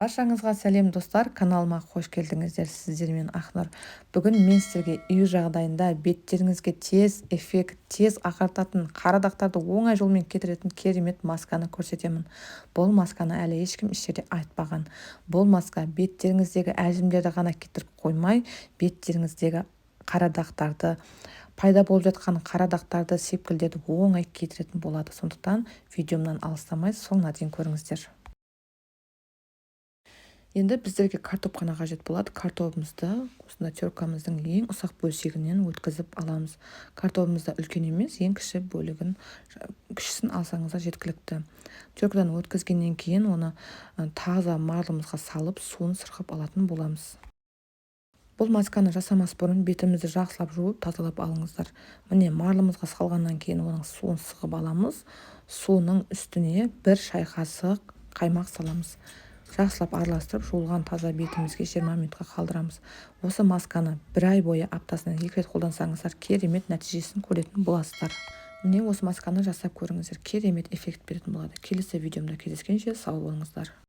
Баршаңызға сәлем, достар! Каналыма қош келдіңіздер! Сіздермен Ақнұр. Бүгін мен сіздерге үй жағдайында беттеріңізге тез эффект, тез ағартатын, қара дақтарды оңай жолмен кетіретін керемет масканы көрсетемін. Бұл масканы әлі ешкім еш жерде айтпаған. Бұл маска беттеріңіздегі әжімдерді ғана кетіріп қоймай, беттеріңіздегі қара дақтарды, пайда болып жатқан қара дақтарды, сепкілдерді оңай кетіретін болады. Сондықтан видеомнан алыстамай, соңына дейін көріңіздер. Енді біздерге картоп қана қажет болады. Картобымызды осындай теркамыздың ең ұсақ бөлшегінен өткізіп аламыз. Картобымызды үлкен емес, ең кіші бөлігін, кішісін алсаңыздар, жеткілікті. Теркадан өткізгеннен кейін оны таза марлымызға салып, суын сырқып алатын боламыз. Бұл масканы жасамас бұрын бетімізді жақсылап жуып, тазалап алыңыздар. Міне, марлымызға салғаннан кейін оның суын сығып аламыз. Суының үстіне 1 шай қасық қаймақ саламыз. Жақсылап араластырып, жуылған таза бетімізге 20 минутқа қалдырамыз. Осы масканы бір ай бойы аптасына екі рет қолдансаңыздар, керемет нәтижесін көретін боласыздар. Міне, осы масканы жасап көріңіздер, керемет эффект беретін болады. Келесі видеомда кездескенше сау болыңыздар!